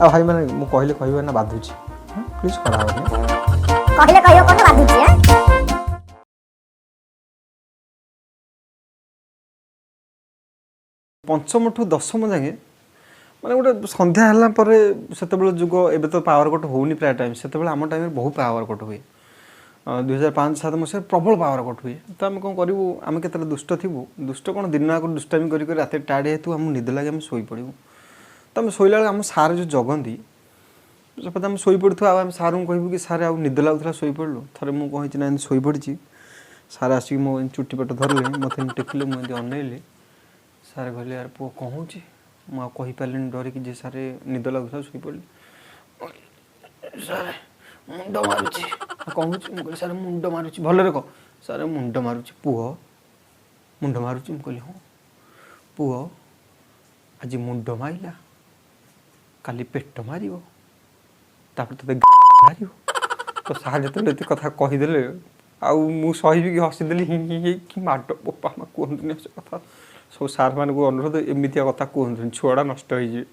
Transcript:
ଆଉ ଭାଇମାନେ, ମୁଁ କହିଲେ କହିବେ ନା ବାଧୁଛି? ପ୍ଲିଜ୍, ଖରାପ ହେବନି। କହିଲେ କହିବ କଣ ବାଧୁଛି ଆଁ? ପଞ୍ଚମଠୁ ଦଶମ ଯାଏଁ ମାନେ ଗୋଟେ ସନ୍ଧ୍ୟା ହେଲା ପରେ, ସେତେବେଳେ ଯୁଗ, ଏବେ ତ ପାୱାର କଟ୍ ହେଉନି ପ୍ରାୟ ଟାଇମ୍, ସେତେବେଳେ ଆମ ଟାଇମ୍ରେ ବହୁତ ପାୱାର କଟ୍ ହୁଏ। 2005-7 ମସିହାରେ ପ୍ରବଳ ପାୱାର କଟ୍ ହୁଏ। ତ ଆମେ କ'ଣ କରିବୁ? ଆମେ କେତେବେଳେ ଦୁଷ୍ଟ ଥିବୁ, ଦୁଷ୍ଟ କ'ଣ, ଦିନ ଆଗରୁ ଦୁଷ୍ଟାମି କରି କରି ରାତିରେ ଟାୟାର୍ଡ଼ ହେଇଥିବୁ, ଆମକୁ ନିଦ ଲାଗେ, ଆମେ ଶୋଇପଡ଼ିବୁ। ତ ଆମେ ଶୋଇଲା ବେଳେ ଆମ ସାର୍ ଯେଉଁ ଜଗନ୍ତି, ସପୋଜ ଆମେ ଶୋଇପଡ଼ିଥିବୁ ଆଉ ଆମେ ସାର୍ଙ୍କୁ କହିବୁ କି ସାର୍, ଆଉ ନିଦ ଲାଗୁଥିଲା, ଶୋଇପଡ଼ିଲୁ। ଥରେ ମୁଁ କ'ଣ ହେଇଛି ନା, ଏମିତି ଶୋଇପଡ଼ିଛି, ସାର୍ ଆସିକି ମୋ ଏମିତି ଚୁଟି ପଟ ଧରିଲେ, ମୋତେ ଏମିତି ଟେକିଲେ, ମୁଁ ଏମିତି ଅନେଇଲି। ସାର୍ କହିଲେ, "ଆରେ ପୁଅ, କ'ଣ ହେଉଛି?" ମୁଁ ଆଉ କହିପାରିଲିନି ଡରିକି ଯେ ସାର୍, ନିଦ ଲାଗୁଥିଲା, ଶୋଇପଡ଼ିଲି। ସାର୍, ମୁଣ୍ଡ ମାରୁଛି। "ଆଉ କ'ଣ ହେଉଛି?" ମୁଁ କହିଲି, "ସାର୍, ମୁଣ୍ଡ ମାରୁଛି।" "ଭଲରେ କହ।" "ସାର୍, ମୁଣ୍ଡ ମାରୁଛି।" "ପୁଅ, ମୁଣ୍ଡ ମାରୁଛି?" ମୁଁ କହିଲି, "ହଁ।" "ପୁଅ, ଆଜି ମୁଣ୍ଡ ମାରିଲା, କାଲି ପେଟ ମାରିବ, ତାପରେ ତୋତେ ମାରିବ।" ତ ସାର୍ ଯେତେବେଳେ ଏତେ କଥା କହିଦେଲେ, ଆଉ ମୁଁ ସହିବି କି? ହସିଦେଲି ହିଁ ହିଁ ହିଁ। କି ମାଡ଼ ବୋପା ମା, କୁହନ୍ତୁନି ସେ କଥା। ସବୁ ସାର୍ମାନଙ୍କୁ ଅନୁରୋଧ, ଏମିତିଆ କଥା କୁହନ୍ତୁନି, ଛୁଆଟା ନଷ୍ଟ ହେଇଯିବେ।